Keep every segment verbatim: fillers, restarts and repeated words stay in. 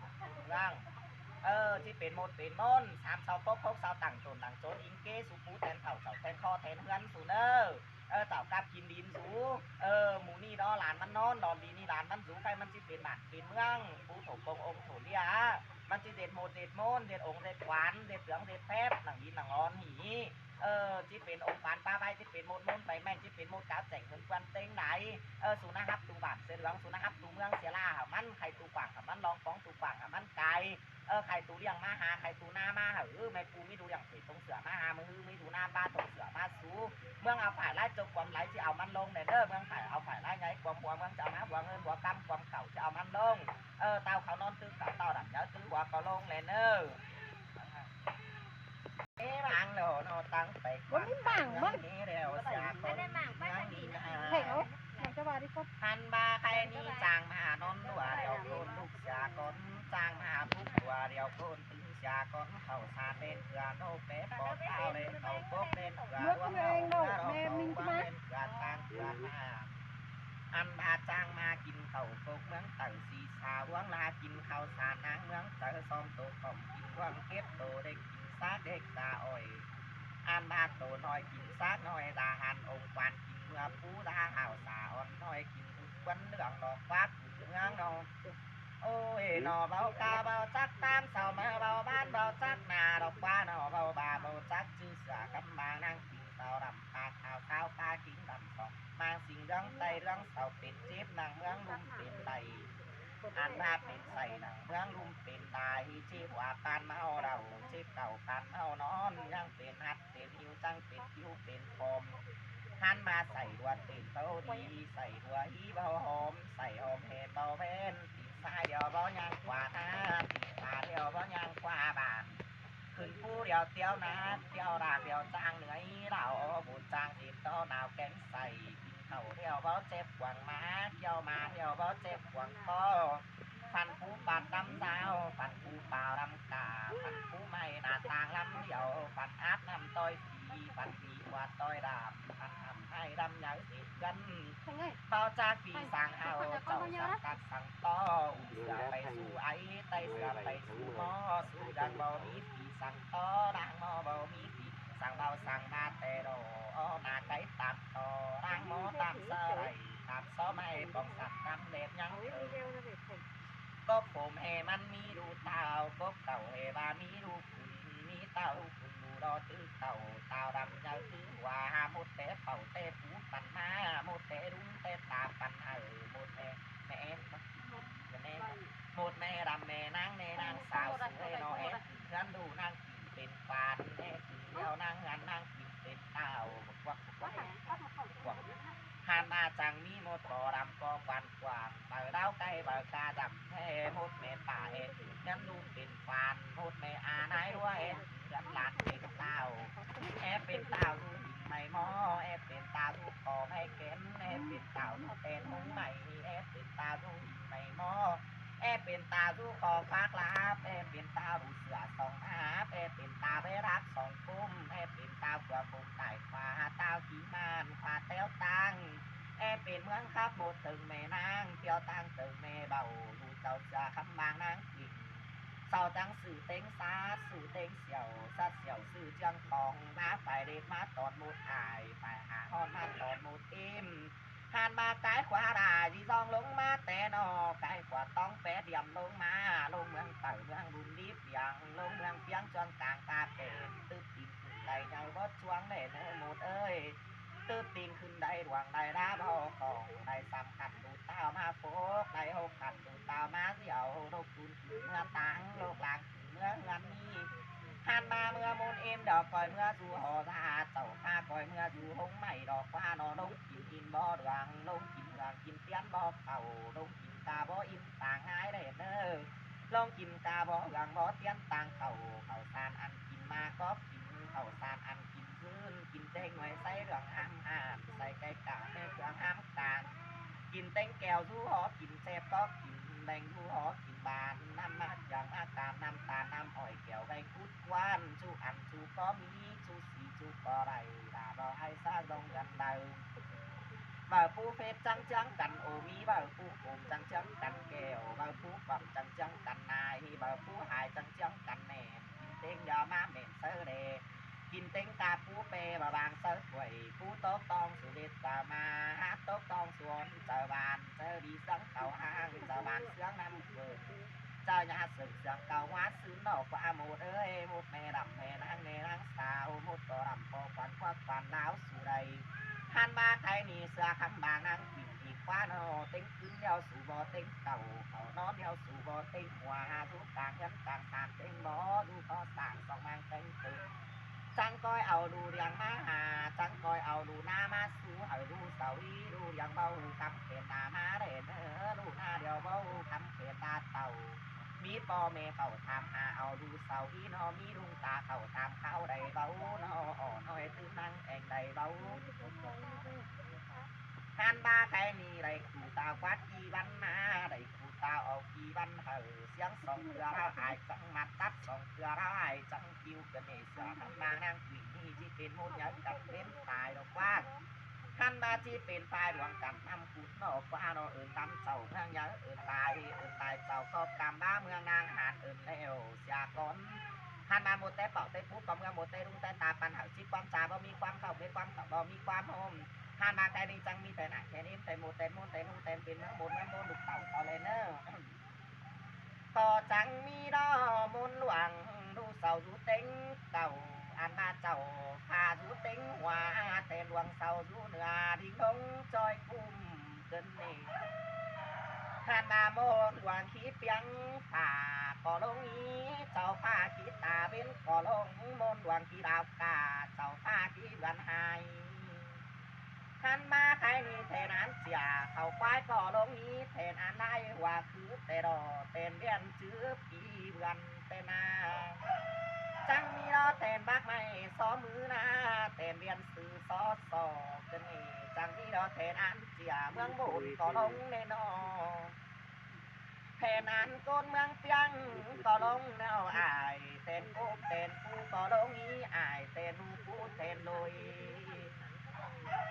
ꞌmướng. Ơ, ꞌchí pên ꞌmột pên ꞌmôn, sam sau cốc cốc sau tẳng tổn tẳng ꞌchốn ín ꞌkế sú pú then khảu chảu then kho then ꞌhướn sú ꞌnớ. Ơ, chảu cắp kin đin sú. Ơ, mú ꞌnị đó lan ꞌmắn ꞌnón, lon đi ꞌnị lan ꞌmắn sú, ꞌkhạy ꞌmắn ꞌchí pên bản pên ꞌmướng, pú thổ công ông thổ ꞌlịa. ꞌMắn ꞌchí ꞌdệt ꞌmột ꞌdệt ꞌmôn, ꞌdệt ống ꞌdệt quán, ꞌdệt dưỡng ꞌdệt phép, nẳng đin nẳng ón hỉ. Ơ, ꞌchí pên ông quán ꞌpá ꞌvạy, ꞌchí pên ꞌmột ꞌmôn pay ꞌmen, ꞌchí pên ꞌmột cáo chẻng hưn quan têng đảy. Ơ, sú ꞌná hắp tu bản sia ꞌlướng, sú ꞌná hắp tu ꞌmướng sia ꞌla hảư ꞌmắn, khay tu quảng hảư ꞌmắn, ꞌlóng phóng tu quảng hảư ꞌmắn cai. Ơ, khay tu ꞌliệng ꞌmá ha, khay tu ꞌná ꞌmá hảư, ơ, ꞌmạy pu ꞌmí đu ꞌliệng phi tông sửa ꞌmá ha, ꞌmưa ꞌhứ ꞌmí đu ꞌná ꞌpá tông sửa ꞌmá sú. ꞌMướng au phải ꞌlái ꞌchộc quăm đảy ꞌchí au ꞌmắn ꞌlống ꞌnẹ ꞌnớ, ꞌmướng phải au phải ꞌlái nháy quăm hua ꞌmướng ꞌchí au ꞌmá hua ꞌngớn hua ꞌcắm quăm cảu ꞌchí au ꞌmắn ꞌlống. Ơ, tao khảu ꞌnón ꞌtứ cảu ꞌtao đẳm nháư ꞌtứ hua ꞌcọ ꞌlống ꞌnẹ ꞌnớ. Ê, bang lô nó tăng pay ꞌcọ ꞌmí bang ꞌmắn. Ê, đeo sia ꞌcốn. Hẻo, nó ꞌchọ ꞌva đi ꞌcốn. Hăn ꞌva khay ꞌmí chang ꞌmá ꞌnón ꞌlụa đeo ꞌcốn, ꞌlụk sia ꞌcốn, chang ꞌmá ꞌlụk ꞌlụa đeo ꞌcốn, tứn sia ꞌcốn, khảu san ꞌlến ꞌcưa, ꞌnô pé ꞌcốn, khảu ꞌlến khảu cốc ꞌlến ꞌcưa, ꞌmứa ꞌcốn ꞌmướng ꞌnô, ꞌlống ꞌmẹ ꞌnô, ꞌminh ꞌcốn ꞌmá. ꞌLến ꞌcưa, tang ꞌcưa ꞌmá. Ăn ꞌva chang ꞌmá kin khảu cốc ꞌmướng taư si sa, ꞌluống ꞌla kin khảu san ꞌnáng ꞌmướng chaư, song tô khỏm kin ꞌluống, kếp tô đếc kin sák đếc sa ỏi. Ăn ꞌva tô ꞌnọi kin sák ꞌnọi, da hăn ông quan kin ꞌmưa pú, da hảo sa ón ꞌnọi kin út quán ꞌlướng, lỏ ꞌquá kin ꞌmướng ꞌnô. Ôi, ꞌnọ báu ca báu chắc ꞌtáng sau, ꞌmá báu bán báu chắc nả, lỏ ꞌquá ꞌnọ báu ba báu chắc ꞌchư sửa, cắm ꞌmáng ꞌnáng kin sau đăm, pá khao khao pá kin đăm song, ꞌmáng sing ꞌlướng ꞌtay ꞌlướng sau pên chếp, nẳng ꞌmướng ꞌlum pên đảy. Ăn ꞌva pên sảy nẳng ꞌmướng ꞌlum pên đảy, chếp hua ꞌpan ꞌmáo đau, chếp cảu ꞌpan ꞌmáo ꞌnón, ꞌnhắng pên hắt pên ꞌhiu, chắng pên ꞌhiu pên khom. Hăn ꞌva sảy ꞌlua pên báu đi, sảy ꞌlua hí báu hom, sảy hom hên báu ꞌvén, tỉ sai điêu báu ꞌnhắng ꞌquá ꞌná, tỉ pá điêu báu ꞌnhắng ꞌquá bản. Khửn pú điêu tiếu ꞌná, tiếu đa điêu chang ꞌnưới, đảo ꞌbôn chang dịp tó nao kéng sảy, kin khảu điêu báu chếp quảng ꞌmá, kiêu ꞌmá điêu báu chếp quảng ꞌto. Phăn pú pạt đăm dao, phăn pú pao đăm cả, phăn pú ꞌmạy ꞌná tang ꞌlắm điêu, phăn áp ꞌnặm ꞌtoi phi, phăn phi ꞌquá ꞌtoi đăm, phăn ꞌnặm ꞌhại đăm nháư dịp găn. Báu chắc phi săng hảư, chảu săng tắc săng ꞌto, ung sửa pay sú áy, ꞌtay sửa pay sú ꞌmo, sú dang báu ꞌmí phi săng ꞌto, đang ꞌmo báu ꞌmí phi săng, báu săng ꞌmá ꞌtẹ đô, ꞌnạ cáy tam ꞌto, đang ꞌmo tam sa đảy, tam so ꞌmạy, bong săng tam lết ꞌnhắng thơ. Cốc khôm ꞌhê ꞌmắn ꞌmí ꞌlụk tảu, cốc cảu ꞌhê ꞌva ꞌmí ꞌlụk khửn, ꞌmí tảu ꞌlụk khửn ꞌlụk đo tứ Tảu, tảo đăm nháư thứ hua, ꞌmột té pảu té pú păn ꞌmá, ꞌmột té đun té ta păn hảư, ꞌmột ꞌme, ꞌme, ꞌme, ꞌmột ꞌme đăm ꞌme ꞌnáng ꞌnê ꞌnáng sao su ꞌhế ꞌnọ é, ꞌcứ ꞌhướn ꞌlụk ꞌnáng kin pên quan, é ꞌcứ ꞌlẹo ꞌnáng ꞌhướn ꞌnáng kin pên tảo, ꞌquặc, ꞌquặc, ꞌquặc. ꞌHan ꞌva chắng ꞌmí ꞌmột ꞌcọ đăm ꞌcọ quan quảng, baư đao cáy baư ca đăm ꞌhế, ꞌmột ꞌme pả é ꞌcứ ꞌhướn ꞌlụk pên quan, ꞌmột ꞌme a ꞌnái ꞌlúa é ꞌcứ ꞌhướn lan pên tảo. É pên tảo dú ꞌnhính ꞌmạy ꞌmo, é pên tảo dú khỏ ꞌmạy kén, é pên tảo dú tén ꞌhung ꞌmạy, é pên tảo dú ꞌnhính ꞌmạy ꞌmo, é pên tảo dú khỏ khoác láp, é pên tảo dú sửa song áp, é pên tảo bé ráp song ꞌcốm, é pên tảo khua ꞌcốm tai khua, tảo kí ꞌman khua téo ꞌtáng, é pên ꞌmướng khắp ꞌmột tơng ꞌme ꞌnáng, ꞌpiếu ꞌtáng tơng ꞌme báu, dú chảu sia khắm ꞌmáng ꞌnáng kin. Sau chắng sư ꞌtếng sắt, sư ꞌtếng siẻo, sắt siẻo sư ꞌchương khong, ꞌmá phải đét ꞌmá tón ꞌmột ải, phải hả ꞌhọn ꞌmá tón ꞌmột ím. ꞌHan ꞌva cái khóa đà ꞌdí ꞌdóng ꞌlống ꞌmá té ꞌnọ, cái khóa ꞌtóng pé điêm ꞌlống ꞌmá, ꞌlống ꞌmướng tảu ꞌmướng đun đíp điêng, ꞌlống ꞌmướng ꞌpiếng ꞌchuông cang ta pên, tứp tin khửn đảy nháư bót ꞌchuông đảy ꞌnớ ꞌmột ơi. Tứp tin khửn đảy đuang đảy đá báu khỏng, đảy săm khăn đu tảo ꞌmá phốc, đảy hốc khăn đu tảo ꞌmá diẻo, ꞌlộc tun khửn ꞌmứa ꞌtáng, ꞌlộc lang khửn ꞌmứa ꞌhướn ꞌnị. ꞌHan ꞌva ꞌmứa ꞌmôn êm đaư ꞌcoi ꞌmứa dú hó da, chảu ꞌva ꞌcoi ꞌmứa dú ꞌhống ꞌmạy ꞌlọ ꞌquá ꞌnọ, ꞌlống kin kin báu đường, ꞌlống kin đường kin tiên báu khảu, ꞌlống kin ca báu im tang ải đảy ꞌnớ. ꞌLống kin ca báu đường báu tiên tang khảu, khảu san ăn kin ꞌmá cóp kin, khảu san ăn kin ꞌhướn, kin ꞌtếng ꞌnọi sáy đường ꞌhăm ꞌhặn, sáy cáy cảo ꞌtếng đường ꞌhăm can. Kin ꞌtếng kẻo dú hó kin sép cóp kin, ꞌveng dú hó kin ban, ꞌnặm ꞌmá chang ꞌmá can, ꞌnặm tan ꞌnặm ỏi kẻo ꞌveng cút quan, sú ăn sú có ꞌmí, sú sí sú có đảy, đả báu ải ꞌsướng ꞌdóng ꞌngớn đaư. Baư pú phết chắng chướng căn ô ꞌmí, baư pú khôm chắng chướng căn kẻo, baư pú quặp chắng chướng căn nai, baư pú hải chắng chướng căn nẻn, kin ꞌtếng ꞌdứa ꞌmá mẻn sáư đe, kin ꞌtếng ca pú pe ba bang sáư khuổi, pú tốc tong su đét ca ꞌmá, hák tốc tong su ón, chaư ban sáư đi ꞌsướng cáu ꞌháng, chaư ban ꞌsướng ꞌnặm khuổi, chaư nhá sửng ꞌsướng cáu ꞌmá sứn ꞌnọ ꞌquá ꞌmột ơi, ꞌmột ꞌme đăm ꞌme ꞌnáng ꞌme ꞌnáng sao, ꞌmột ꞌcọ đăm ꞌcọ quan ꞌquá quan ꞌláo su đảy. ꞌHan ꞌva khay ꞌnị sia khắm ꞌmáng ꞌnáng kin ꞌnị ꞌquá ꞌnọ, ꞌtếng ꞌcứn ꞌlẹo su báu ꞌtếng cáu, khảu ꞌnón ꞌlẹo su báu ꞌtếng hua, dú cang ꞌhướn cang san ꞌtếng bó, dú có sảng song ꞌmáng ꞌtếng tứn. Chắng ꞌcoi au đu điêng ꞌmá ha, chắng ꞌcoi au đu ꞌná ꞌmá sú, hảư đu sau ꞌnị đu điêng báu ꞌhụ khắm khen đa ꞌmá đảy ꞌnớ, đu ꞌná điêu báu ꞌhụ khắm khen đa tảu. ꞌMí ꞌpo ꞌme khảu tham ha au đu sau ꞌnị ꞌnọ, ꞌmí ꞌlung ta khảu tham khảu đảy báu ꞌnọ, ỏ ꞌnọi tứm ꞌnăng eng đảy báu. ꞌHan ꞌva khay ꞌnị đảy khủ tao quát ki băn ꞌmá, đảy khủ tao au ki băn hảư, ꞌsiếng song ꞌtưa ꞌláo ải chắng ꞌmặt, tắt song ꞌtưa ꞌláo ải chắng ꞌkiu, ꞌcọ ꞌnị sia khắm ꞌmáng ꞌnáng kin ꞌnị ꞌchí pên ꞌmôn nháư căn pên ꞌpái ꞌlộc ꞌquá. ꞌHan ꞌva ꞌchí pên ꞌpái ꞌluống căn ꞌnặm cút ꞌnọ ꞌquá ꞌnọ, ứn ꞌnặm chảu ꞌmướng nháư, ứn lai, ứn lai chảu ꞌcọ căm ꞌva ꞌmướng ꞌnáng ꞌhán ứn ꞌlẹo sia cón. ꞌHan ꞌva ꞌmột té pảu té pú ꞌcọ ꞌmưa, ꞌmột té đun té ta păn hảư, ꞌchí ꞌquám cha báu ꞌmí ꞌquám khảu, ꞌmí ꞌquám khảu báu ꞌmí ꞌquám ꞌhôm. ꞌHan ꞌva khay ꞌnị chắng ꞌmí ꞌtén ải ꞌtén ím, ꞌtén ꞌmôn ꞌtén ꞌmôn, ꞌtén ꞌmôn, ꞌtén ꞌmôn, ꞌtén ꞌmôn, ꞌlụk tảu ꞌcọ ꞌlẹ ꞌnớ. ꞌCọ chắng ꞌmí ꞌló ꞌmôn ꞌluống, đu sau dú ꞌtếng cáu, ăn ꞌva chảu pha dú ꞌtếng hua, ꞌtén ꞌluống sau dú nưa, đin ꞌlống ꞌchoi ꞌcum ꞌcứn ꞌnị. ꞌHan ꞌva ꞌmôn ꞌluống khí ꞌpiếng pha ꞌcọ ꞌlống ꞌnị, chảu pha khí ta ꞌvến ꞌcọ ꞌlống, ꞌmôn ꞌluống khí đao ca, chảu pha khí vươn hai. ꞌHan ꞌva khay ꞌnị ꞌtén ăn sia khảu ꞌquái ꞌcọ ꞌlống ꞌnị, ꞌtén ăn lai hua khứ ꞌtẹ đỏ, ꞌtén ꞌviến chứ pi vươn ꞌtẹ na. Chắng ꞌmí ꞌló ꞌtén bác ꞌmạy so ꞌmứ na, ꞌtén ꞌviến sư so so ꞌcứn ꞌnị. Chắng ꞌmí ꞌló ꞌtén ăn sia ꞌmướng ꞌmôn ꞌcọ ꞌlống ꞌnê ꞌnọ. ꞌTén ăn ꞌcốn ꞌmướng ꞌpiếng ꞌcọ ꞌlống ꞌnẹo ải, ꞌtén ꞌcốp ꞌtén pú ꞌcọ ꞌlống ꞌnị ải, ꞌtén ꞌnu pú ꞌtén ꞌlội.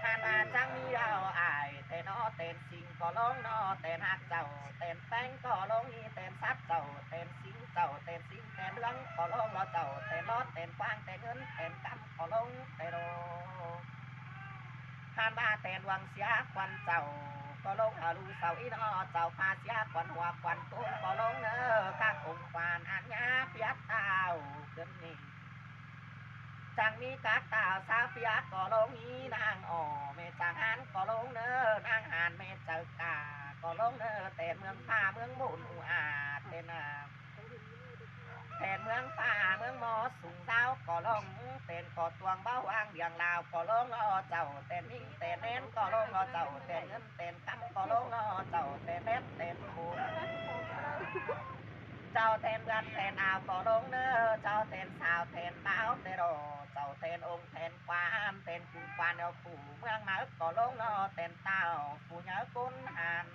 ꞌHan ꞌva chắng ꞌmí ꞌlẹo ải, ꞌtén ó ꞌtén sính ꞌcọ ꞌlống ꞌnọ, ꞌtén ꞌhặc chảu ꞌtén ꞌpéng ꞌcọ ꞌlống ꞌnị, ꞌtén sắt chảu ꞌtén sính chảu ꞌtén sính ꞌtén ꞌlướng ꞌcọ ꞌlống ꞌló chảu, ꞌtén ꞌló ꞌtén ꞌquáng ꞌtén ꞌngớn ꞌtén ꞌcắm ꞌcọ ꞌlống ꞌtẹ ꞌlô. ꞌHan ꞌva ꞌtén ꞌluống sia khuôn chảu ꞌcọ ꞌlống hảư đu sau ꞌnị ꞌnọ, chảu pha sia khuôn hua khuôn ꞌcốm ꞌcọ ꞌlống ꞌnớ, các ông quan ăn nhá phiết tao ꞌcứn ꞌnị. Chắng ꞌMí cắp tảo sáo ꞌpía ꞌcọ ꞌlống ꞌmí ꞌnáng ỏ ꞌmẹ chắng ꞌhán ꞌcọ ꞌlống ꞌnớ, ꞌnáng ꞌhán ꞌmẹ chaư ca ꞌcọ ꞌlống ꞌnớ, tẻn ꞌmướng ꞌphạ ꞌmướng bôn ꞌhụ ả tẻn a. Tẻn ꞌmướng ꞌphạ ꞌmướng ꞌmo sung dáo ꞌcọ ꞌlống, tẻn ꞌcọ tuang báu ꞌváng điêng lao ꞌcọ ꞌlống lo chảu, tẻn ꞌnhính tẻn ꞌnén ꞌcọ ꞌlống lo chảu, tẻn ꞌngớn tẻn cắm ꞌcọ ꞌlống lo chảu, tẻn đét tẻn khốn, chảu tẻn ꞌvượt tẻn ao ꞌcọ ꞌlống ꞌnớ, chảu tẻn sao tẻn bão tẻn ꞌló, chảu tẻn ống tẻn quan tẻn cung quan eo phủ ꞌmướng máư ꞌcọ ꞌlống lo tẻn tảo phủ nháư ꞌcốn ꞌhặn.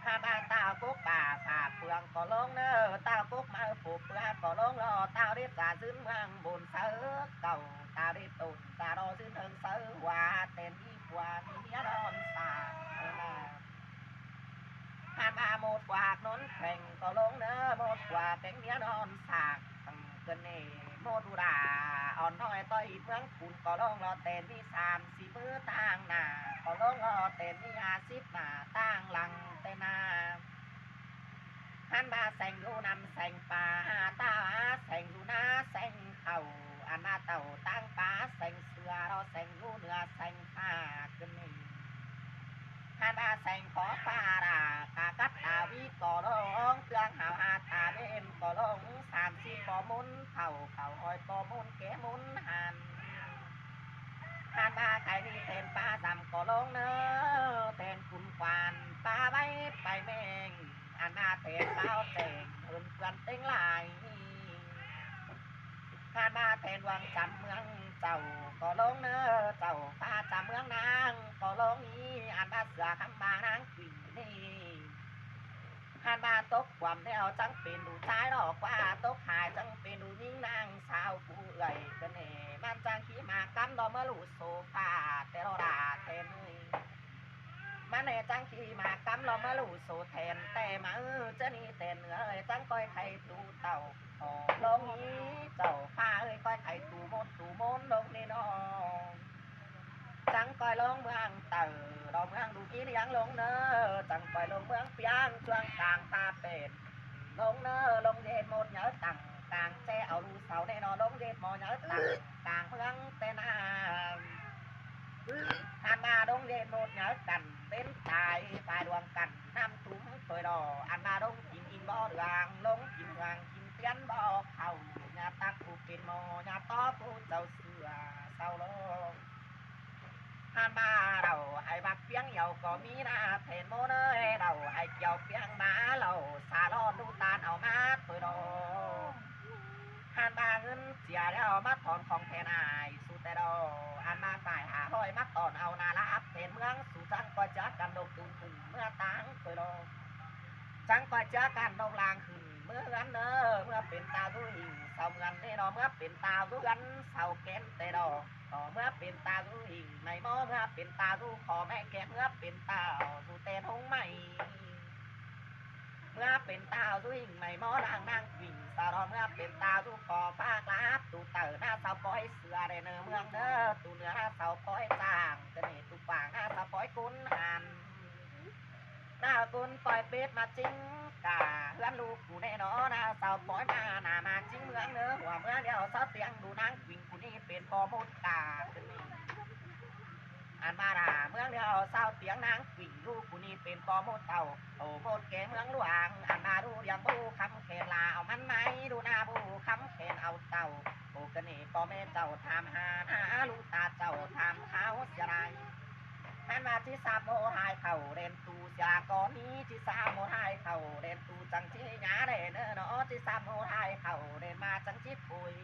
ꞌHặn ꞌva tảo cốc pả pả ꞌpương ꞌcọ ꞌlống ꞌnớ, tảo cốc máư phủ ꞌpưa ꞌcọ ꞌlống lo, tảo đít dả ꞌdứn ꞌmướng bôn sáư cảu, tảo đít tổn dả ꞌlo ꞌdứn ꞌhơng sáư hua, tẻn ꞌmí pua ꞌmí ꞌmía ꞌnón sảng ꞌnớ. ꞌHặn ꞌva ꞌmột pua ꞌnón kheng ꞌcọ ꞌlống ꞌnớ, ꞌmột pua kheng ꞌmía ꞌnón sảng. Cơn ꞌnị ꞌmột đu đả ón ꞌnọi ꞌtoi ꞌmướng phun ꞌcọ ꞌlống lo tẻn ꞌmí sam síp ꞌmứ ꞌtáng nả, ꞌcọ ꞌlống lo tẻn ꞌmí ha síp nả ꞌtáng lăng tẻn a. ꞌHặn ꞌva seng dú ꞌnặm seng pá, ha tảo a seng dú ꞌná seng khảu, ꞌnặn ꞌva tảu ꞌtáng pá seng sưa ꞌlo seng dú ꞌnưa seng pá cơn ꞌnị. ꞌHặn ꞌva seng khó pá đả, cá cắp ta ví ꞌcọ ꞌlống, ꞌtướng hảo ha ta ꞌvến ꞌcọ ꞌlống, sam síp ꞌpo ꞌmôn khảu, khảu ꞌhọi ꞌpo ꞌmôn ké ꞌmôn ꞌhặn. ꞌHặn ꞌva cai ꞌnị tẻn pá dăm ꞌcọ ꞌlống ꞌnớ, tẻn cun quan pá ꞌvạy pay ꞌmeng, ꞌnặn ꞌva tẻn páo chẻng hưn ꞌpươn ꞌtếng lai. ꞌHặn ꞌva tẻn ꞌluống chăm ꞌmướng chảu ꞌcọ ꞌlống ꞌnớ, chảu pá chăm ꞌmướng ꞌnáng ꞌcọ ꞌlống ꞌnị, ꞌnặn ꞌva sửa khắm ꞌva ꞌnáng quỳnh ꞌnị. ꞌHặn ꞌva tốc quam ꞌlẹo chắng pên đu ꞌchái ꞌló ꞌquá, tốc hai chắng pên đu ꞌnhính ꞌnáng sao phủ ưởi cơn ꞌnị, ꞌmắn chắng ꞌchí ꞌmá cắm ꞌlo ꞌmá ꞌlụk sổ pha tẻn ꞌlo đả tẻn ꞌnị. ꞌMắn ꞌnị chắng ꞌchí ꞌmá cắm ꞌlo ꞌmá ꞌlụk sổ tẻn tẻn ꞌmá ư, ꞌchớ ꞌnị tẻn ꞌnưa ơi chắng ꞌcoi khay tu tảu ꞌcọ ꞌlống ꞌnị, chảu pá ơi ꞌcoi khay tu ꞌmôn tu ꞌmôn ꞌlống ꞌnị ꞌnớ. Chắng ꞌcoi ꞌlống ꞌmướng taư ꞌlo ꞌmướng đu ꞌmí ꞌliếng ꞌlống ꞌnớ, chắng ꞌcoi ꞌlống ꞌmướng piếng ꞌchuông cang pá pên ꞌlống ꞌnớ, ꞌlống ꞌdệt ꞌmột nháư tẳng cang ꞌchẹ au ꞌlụk sau ꞌnị ꞌnớ, ꞌlống ꞌdệt ꞌmo nháư tẳng cang ꞌmướng tẻn a. ꞌHặn ꞌva ꞌlống ꞌdệt ꞌmột nháư căn ꞌvến tai pay luông căn ꞌnặm tủm ꞌtội ꞌló, ꞌnặn ꞌva ꞌlống kin in bó đường, ꞌlống kin hương kin tiên bó khảu, ꞌnhá tắc phủ pên ꞌmo, ꞌnhá tó phủ chảu sửa sau ꞌlống. ꞌHặn ꞌva đảu hảư ꞌvặc piếng yau ꞌcọ ꞌmí ꞌná tẻn ꞌmôn ơi, đảu hảư kiêu piếng ꞌmá lảu, sa ꞌlón đu ꞌtan au ꞌmá ꞌtội ꞌló. ꞌHặn ꞌva ꞌngớn sia ꞌlẹo ꞌmá thỏn khong tẻn ải su tẻn ꞌló, ꞌnặn ꞌva phải hả ꞌhọi ꞌmá tỏn au nả láp tẻn ꞌmướng su, chắng ꞌcoi ꞌchớ căn ꞌlộc tủn tủn ꞌmứa ꞌtáng ꞌtội ꞌló. Chắng ꞌcoi ꞌchớ căn ꞌlộc lang khửn ꞌmứa ꞌhướn ꞌnớ, ꞌmứa pên ta dú ꞌhịnh sau ꞌngươn ꞌnị ꞌnớ, ꞌmứa pên ta dú ꞌhướn sau kén tẻn ꞌló. Ơ, ꞌmứa pên ta dú ꞌhịnh ꞌmạy ꞌmo, ꞌmứa pên ta dú khỏ ꞌmạy kén, ꞌmứa pên ta dú tẻn ꞌhung ꞌmạy. ꞌMứa pên ta dú ꞌhịnh ꞌmạy ꞌmo lang ꞌnáng quỳnh sa ꞌló, ꞌmứa pên ta dú khỏ pák láp tu taư ꞌná sau pói sửa đảy ꞌnớ ꞌmướng ꞌnớ, tu ꞌnưa ꞌná sau pói chang, ꞌtẹ ꞌnị tu quảng ꞌná sau pói cún ꞌhặn. ꞌNá cún pói pết ꞌmá ꞌchính ca ꞌhướn ꞌlụk cu ꞌnị ꞌnớ, ꞌná sau pói ꞌmá nả ꞌmá ꞌchính ꞌmướng ꞌnớ, hua ꞌmướng ꞌlẹo sau tiêng đu ꞌnáng quỳnh cu ꞌnị pên ꞌpo ꞌmột ca. ꞌTẹ ꞌnị ꞌnặn ꞌva đả ꞌmướng ꞌlẹo sau tiêng ꞌnáng quỳnh ꞌlụk cu ꞌnị pên ꞌpo ꞌmột tảu, ổ ꞌmột ké ꞌmướng ꞌluống, ꞌnặn ꞌva đu điêng báu khắm khen la au ꞌmắn ꞌmạy, đu nả báu khắm khen au tảu. Ổ ꞌcọ ꞌnị ꞌpo ꞌmẹ chảu tham ha nả, ꞌlụk ta chảu tham kháo sia lai. ꞌHặn ꞌva ꞌchí sáp ꞌmột ꞌhại khảu đen tu sia ꞌcọ ꞌnị, ꞌchí sáp ꞌmột ꞌhại khảu đen tu chắng ꞌchí nhá đảy ꞌnớ ꞌnớ, ꞌchí sáp ꞌmột ꞌhại khảu đen ꞌmá chắng ꞌchí pui.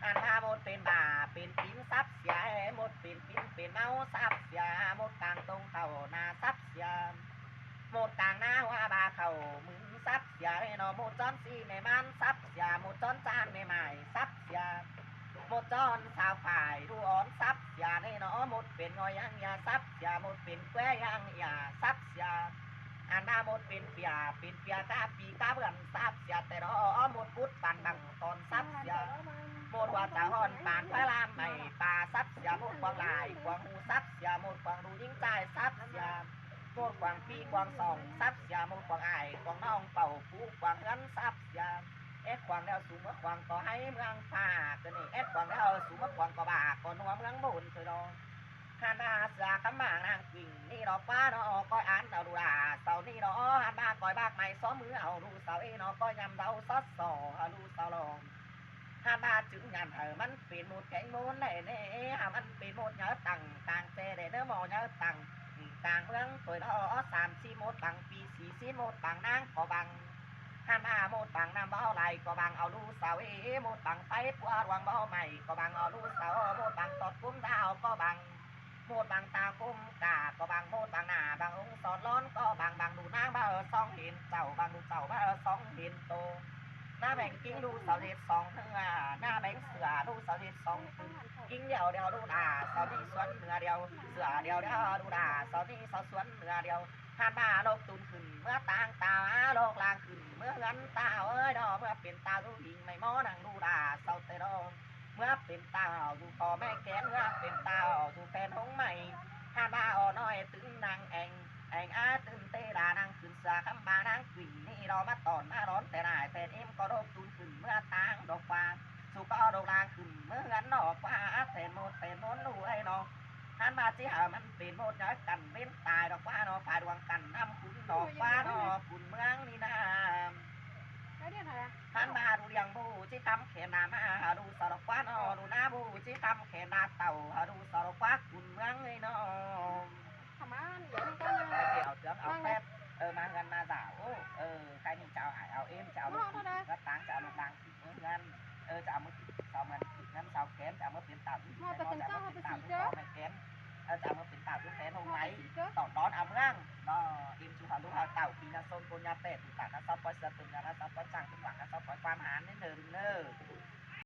ꞌNặn ꞌva ꞌmột pên bả pên pín sắp sia, ꞌmột pên pín pên ꞌmáu sắp sia, ꞌmột cang tông khảu nả sắp sia, ꞌmột cang nả hua bả khảu ꞌmứng sắp sia ꞌnị ꞌnớ, ꞌmột ꞌchón ꞌsị ꞌmẹ ꞌmắn sắp sia, ꞌmột ꞌchón ꞌchán ꞌmẹ ꞌmại sắp sia, ꞌmột ꞌchón sao phải đu ón sắp sia ꞌnị ꞌnớ, ꞌmột pên ꞌngoi ꞌhăng ꞌnhá sắp sia, ꞌmột pên ꞌqué ꞌhăng ꞌnhá sắp sia. ꞌNặn ꞌva ꞌmột pên pia, pên pia cá pi cá bươn sắp sia ꞌtẹ ꞌnớ, ꞌmột pút păn bằng tón sắp sia, ꞌmột hua chả hòn pán ꞌquá lam ꞌmạy pa sắp sia, ꞌmột quảng lai quảng hu sắp sia, ꞌmột quảng đu ꞌnhính ꞌchái sắp sia, ꞌmột quảng pi quảng sỏng sắp sia, ꞌmột quảng ải quảng ꞌnọng pảu pú quảng ꞌhướn sắp sia. Ế quảng ꞌlẹo su ꞌmứa quảng ꞌcọ ꞌháy ꞌmướng ꞌphạ Đéo sú ꞌmá cuông ꞌcọ bả ꞌcọ ꞌnua ꞌmướng ꞌmôn thôi đó. ꞌHan ꞌva sia khắm mảng ꞌnáng ꞌquing ꞌnị ꞌlọ ꞌquá ꞌnọ, ꞌcoi ăn au đu đả sau ꞌnị ꞌnọ. ꞌHan ꞌva ꞌcoi bác mai só ꞌmứ au đu sau ꞌnị ꞌnọ, ꞌcoi nhăm đau sót sỏ hảư đu sau lo. ꞌHan ꞌva chứng nhẳn hảư ꞌmắn pên ꞌmột kéng ꞌmôn đảy ꞌnị, hảư ꞌmắn pên ꞌmột nháư tẳng, tẳng ꞌchẹ đảy ꞌnớ ꞌmo nháư tẳng, tẳng ꞌmướng thôi đó. Sam ꞌchí ꞌmột bang, pi sí ꞌchí ꞌmột bang, ꞌnáng ꞌcọ bang. ꞌHan ꞌva ꞌmột bang ꞌnặm báu lai ꞌcọ bang au đu sau ꞌnị, ꞌmột bang pay pua luông báu mai ꞌcọ bang au đu sau, ꞌmột bang tót ꞌcúm đao ꞌcọ bang, ꞌmột bang ta ꞌcúm cả ꞌcọ bang, ꞌmột bang nả bang ung sót lón ꞌcọ bang, bang đu ꞌnáng báu song hên chảu, bang đu chảu báu song hên tô. ꞌNa beng ꞌkính đu sau ꞌdệt song ꞌnưa, ꞌna beng sửa đu sau ꞌdệt song ꞌnưa. ꞌKính điêu điêu đu đả sau ꞌnị suốn ꞌnưa điêu, sửa điêu điêu đu đả sau ꞌnị sau suốn ꞌnưa điêu. ꞌHan ꞌva ꞌlộc tủn khửn ꞌmứa ꞌtáng tao, ꞌlộc lang khửn ꞌmứa ꞌhướn tao ơi đó, ꞌmứa pên tao dú ꞌhịnh ꞌmạy ꞌmó nẳng đu đả sau ꞌtẹ đó. ꞌMứa pên tao dú ꞌpo ꞌme kén, ꞌmứa pên tao dú phen ꞌhống ꞌmạy. ꞌHan ꞌva ó ꞌnọi tứn nẳng eng, eng á tứn ꞌtẹ đa nẳng khửn sia khắm ꞌva ꞌnáng ꞌquing ꞌnị ꞌlọ ꞌmá tỏn ꞌmá đón ꞌtẹ đa, phen ꞌếm ꞌcọ ꞌlộc tủn khửn ꞌmứa ꞌtáng ꞌlộc ꞌquá. Sú ꞌcọ ꞌlộc lang khửn ꞌmứa ꞌhướn ꞌnọ ꞌquá, phen ꞌmột phen ꞌmôn ꞌlụk ơi ꞌnọ. ꞌHan ꞌva ꞌchí hảư ꞌmắn pên ꞌmột nháư căn ꞌvến tai ꞌlọ ꞌquá ꞌnọ, phai luông căn ꞌnặm khửn ꞌnọ ꞌquá ꞌnọ, khửn ꞌmướng ꞌnị ꞌna. ꞌHan ꞌva đu điêng ꞌbu ꞌchí khắm khen đa ꞌmá hảư đu sau ꞌlọ ꞌquá ꞌnọ, đu ꞌná ꞌbu ꞌchí khắm khen đa tảu hảư đu sau ꞌlọ ꞌquá khửn ꞌmướng ꞌnị ꞌnọ. Khắm ăn, ꞌdệt ꞌnị ꞌcọ ꞌnị. Khay ꞌchí au tướng au phép, ơ, ꞌmá ꞌhướn ꞌmá dảo, ơ, khay ꞌnị chảu ải au ꞌếm, chảu ꞌlộc tủn khửn ꞌmứa ꞌtáng, chảu ꞌlộc lang khửn ꞌmứa ꞌhướn. Ơ, chảu ꞌmứa, chảu ꞌmắn khửn ꞌhướn sau kén, chảu ꞌmứa pên tảo dú phen ꞌhống ꞌmạy, chảu ꞌmứa pên tảo dú phen ꞌhống ꞌmạy. Tỏn đón au ꞌmướng ꞌnọ, ꞌếm ꞌchu hảư ꞌlụk hảư tảu, pi ꞌna ꞌsốn ꞌcốn ꞌna ꞌtẹ, tủn tả ꞌna sau ꞌpoi sia, tủn ꞌna sau ꞌpoi chắng, tủn quảng ꞌna sau ꞌpoi ꞌquám hán ꞌnị ꞌnớ ꞌlụk ꞌnớ.